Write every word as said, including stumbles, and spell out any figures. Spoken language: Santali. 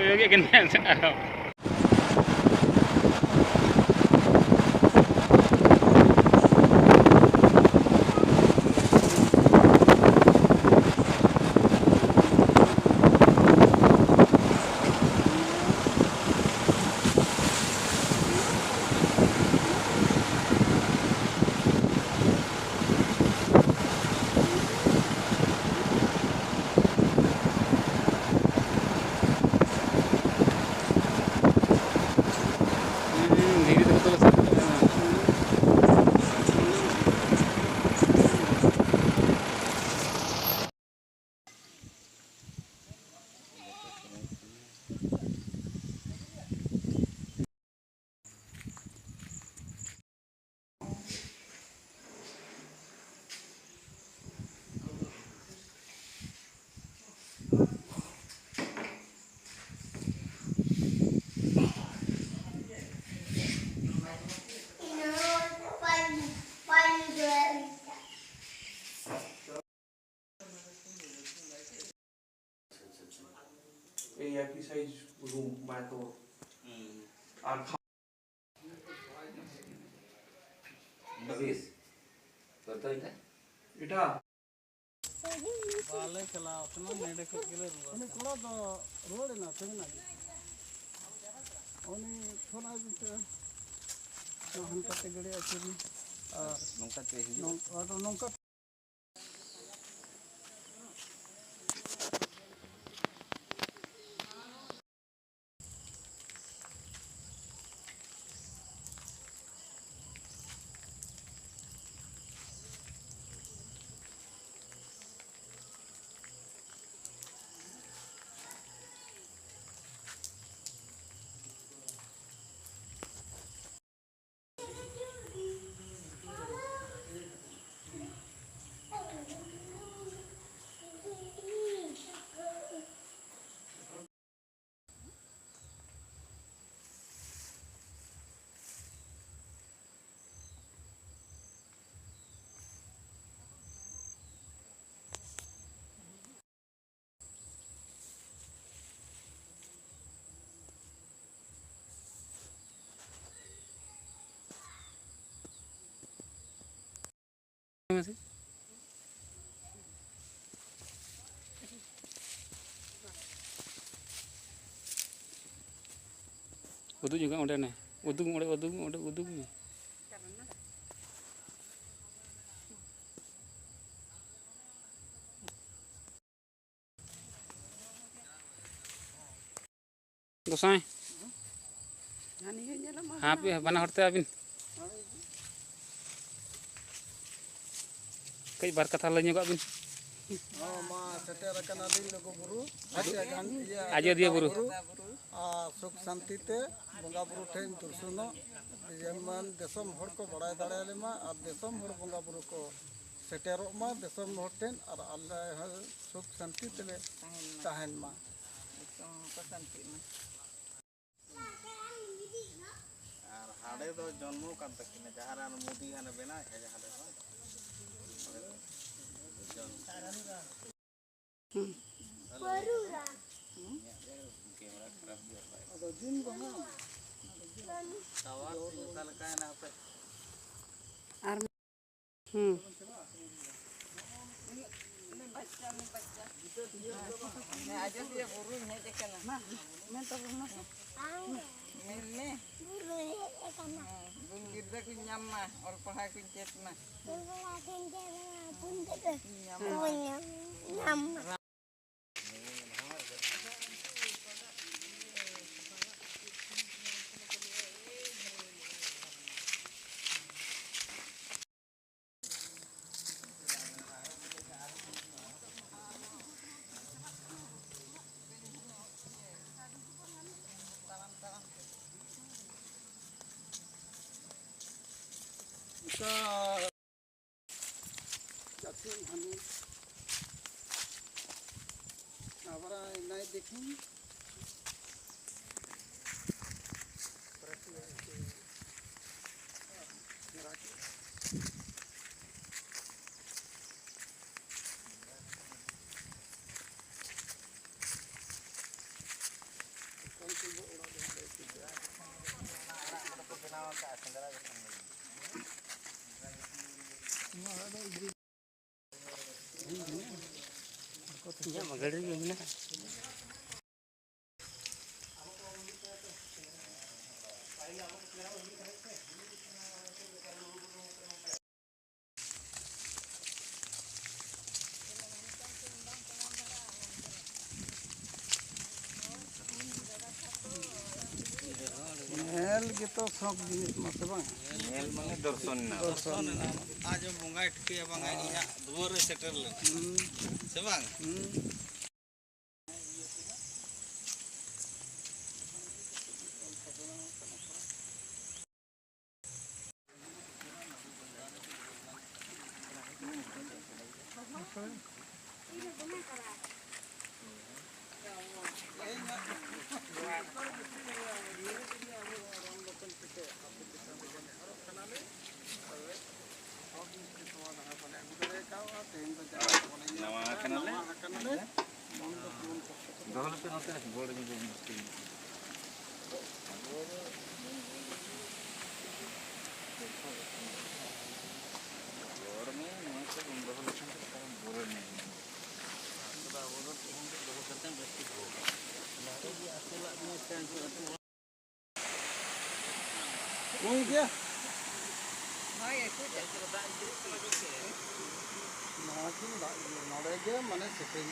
ᱠᱚᱭᱚᱜᱮᱫ ᱠᱟᱱᱟ ᱟᱨᱦᱚᱸ᱾ এই একই সাইজ রুম, মানে তো। হুম। আর খা- ᱵᱟᱹᱵᱤᱥ, ᱛᱚ, ᱛᱚ, ᱮᱴᱟ? ᱮᱴᱟ? ᱵᱟᱞᱮ ᱪᱟᱞᱟᱣ ᱠᱟᱱᱟ, ᱱᱚᱰᱮ ᱠᱷᱚᱡ ᱜᱮᱞᱮ ᱨᱩᱣᱟᱹᱲ ᱩᱱᱤ ᱠᱟᱱᱟ᱾ ᱠᱚᱲᱟ ᱫᱚ ᱨᱩᱣᱟᱹᱲ ᱮᱱᱟ ᱥᱮ ᱢᱮᱱᱟᱜ ᱜᱮᱭᱟ? ᱩᱱᱤ ᱯᱷᱳᱱ ᱟᱭ ᱵᱤᱱ ᱥᱮ, ᱦᱟᱱᱠᱟᱛᱮ ᱜᱟᱹᱰᱤ ᱟᱹᱪᱩᱨ ᱢᱮ᱾ ᱟᱨ ᱱᱚᱝᱠᱟ ᱛᱮ ᱦᱤᱡᱩᱜ᱾ ᱱᱚᱝ-, ᱟᱫᱚ ᱱᱚᱝᱠᱟ᱾ ᱢᱮᱥᱮ᱾ ᱩᱫᱩᱜ ᱧᱚᱜ ᱚᱸᱰᱮ ᱱᱮ᱾ ᱩᱫᱩᱜ ᱚᱸᱰᱮ, ᱩᱫᱩᱜ ᱚᱸᱰᱮ, ᱩᱫᱩᱜ ᱢᱮ᱾ ᱜᱚᱸᱥᱟᱭ᱾ ᱦᱟᱯᱮ, ᱵᱟᱱᱟ ᱦᱚᱲ ᱛᱮ ᱟᱹᱵᱤᱱ᱾ ᱠᱟᱹᱡ ᱵᱟᱨ ᱠᱟᱛᱷᱟ ᱞᱟᱹᱭ ᱧᱚᱜᱟᱜ ᱵᱤᱱ᱾ ᱦᱚᱸ, ᱢᱟ ᱥᱮᱴᱮᱨ ᱟᱠᱟᱱᱟᱞᱤᱧ ᱞᱩᱜᱩ ᱵᱩᱨᱩ, ᱤᱭᱟᱹ, ᱟᱡᱚᱫᱤᱭᱟᱹ ᱵᱩᱨᱩ᱾ ᱟᱨ ᱥᱩᱠ ᱥᱟᱱᱛᱤ ᱛᱮ ᱵᱚᱸᱜᱟ ᱵᱩᱨᱩ ᱴᱷᱮᱱ ᱫᱩᱨᱥᱩᱱᱚᱜ, ᱡᱮᱢᱚᱱ ᱫᱤᱥᱚᱢ ᱦᱚᱲ ᱠᱚ ᱵᱟᱲᱟᱭ ᱫᱟᱲᱮᱭᱟᱞᱮ ᱢᱟ ᱟᱨ ᱫᱤᱥᱚᱢ ᱦᱚᱲ ᱵᱚᱸᱜᱟ ᱵᱩᱨᱩ ᱠᱚ ᱥᱮᱴᱮᱨᱚᱜ ᱢᱟ ᱫᱤᱥᱚᱢ ᱦᱚᱲ ᱴᱷᱮᱱ, ᱟᱨ ᱟᱞᱮ ᱦᱚᱸ ᱥᱩᱠ ᱥᱟᱱᱛᱤ ᱛᱮᱞᱮ ᱛᱟᱦᱮᱱ ᱢᱟ᱾ ᱫᱤᱥᱚᱢ ᱦᱚᱲ ᱠᱚ ᱥᱟᱱᱛᱤᱜ ᱢᱟ᱾ ᱟᱨ ᱦᱟᱸᱰᱮ ᱫᱚ ᱡᱚᱱᱢᱚ ᱠᱟᱱ ᱛᱟᱹᱠᱤᱱᱟ, ᱡᱟᱦᱟᱸ ᱨᱮ ᱚᱱᱟ ᱢᱩᱫᱤ ᱦᱟᱱᱮ ᱵᱮᱱᱟᱣᱮᱫᱼᱟ, ᱡᱟᱦᱟᱸ ᱨᱮ ᱵᱟᱝ? ᱚᱸᱰᱮ ᱫᱚ ᱡᱚᱱᱢᱚ᱾ ᱦᱩᱸ᱾ ᱦᱮᱞᱳ᱾ ᱤᱧᱟᱹᱜ ᱜᱮ ᱠᱮᱢᱮᱨᱟ ᱠᱷᱟᱨᱟᱯ ᱜᱮᱭᱟ, ᱵᱟᱭ ᱟᱫᱚ ᱫᱤᱱ ᱫᱚ ᱦᱟᱸᱜ᱾ ᱴᱟᱣᱟᱨ ᱛᱤᱧ ᱚᱠᱟ ᱞᱮᱠᱟᱭᱮᱱᱟ ᱦᱟᱯᱮ᱾ ᱟᱨ ᱦᱩᱸ᱾ ᱦᱮᱸ, ᱟᱡᱚᱫᱤᱭᱟᱹ ᱵᱩᱨᱩᱧ ᱦᱮᱡ ᱟᱠᱟᱱᱟ᱾ ᱢᱟ, ᱢᱮᱱ ᱛᱟᱵᱚᱱ ᱢᱮ᱾ ᱢᱮᱱ ᱢᱮ᱾ ᱵᱩᱨᱩᱧ ᱦᱮᱡ ᱟᱠᱟᱱᱟ᱾ ᱦᱮᱸ, ᱜᱤᱫᱽᱨᱟᱹ ᱠᱚᱧ ᱧᱟᱢ ᱢᱟ, ᱚᱞ ᱯᱟᱲᱦᱟᱣ ᱠᱚᱧ ᱪᱮᱫ ᱢᱟ᱾ ᱚᱞ ᱯᱟᱲᱦᱟᱣ ᱠᱚᱧ ᱪᱮᱫ ᱢᱟ, ᱵᱚᱱ ᱪᱮᱫ ᱢᱟ᱾ ᱧᱟᱢ ᱢᱟ᱾ ᱧᱟᱢ ᱢᱟ᱾ ᱤᱧᱟᱹᱜ ᱢᱟ ᱜᱟᱹᱰᱤ ᱨᱮᱜᱮ ᱢᱮᱱᱟᱜᱼᱟ᱾ ᱧᱮᱞ ᱜᱮᱛᱚ ᱥᱚᱠ ᱡᱤᱱᱤᱥ ᱢᱟ ᱥᱮ ᱵᱟᱝ? ᱧᱮᱞ ᱢᱟᱱᱮ ᱫᱚᱨᱥᱚᱱ ᱮᱱᱟ᱾ ᱫᱚᱨᱥᱚᱱ ᱮᱱᱟ᱾ ᱟᱡ ᱦᱚᱸ ᱵᱚᱸᱜᱟᱭ ᱴᱷᱤᱠᱟᱹᱭᱟ, ᱵᱟᱝᱟ ᱤᱧᱟᱹᱜ ᱫᱩᱣᱟᱹᱨ ᱨᱮ ᱥᱮᱴᱮᱨ ᱞᱮᱱᱟ᱾ ᱦᱩᱸ᱾ ᱥᱮ ᱵᱟᱝ? ᱦᱩᱸ᱾ ᱱᱟᱣᱟ ᱠᱟᱱᱟᱞᱮ᱾ ᱫᱚᱦᱚ ᱞᱮᱯᱮ ᱱᱚᱛᱮ, ᱵᱳᱨᱰ ᱨᱮ ᱢᱩᱥᱠᱤᱞ᱾ ᱵᱳᱨᱰ ᱢᱮ, ᱱᱚᱣᱟ ᱠᱚ ᱵᱚᱱ ᱫᱚᱦᱚ ᱞᱮᱠᱷᱟᱱ ᱫᱚ ᱵᱳᱨᱰ ᱢᱮ᱾ ᱫᱚᱦᱚ ᱠᱟᱛᱮ ᱵᱮᱥ ᱴᱷᱤᱠ ᱵᱳᱨᱰ᱾ ᱜᱚᱝᱠᱮ᱾ ᱱᱚᱣᱟ ᱠᱤᱱ ᱫᱟᱜ ᱤᱭᱟᱹ ᱱᱚᱰᱮ ᱜᱮ ᱢᱟᱱᱮ ᱥᱮᱯᱮᱧ᱾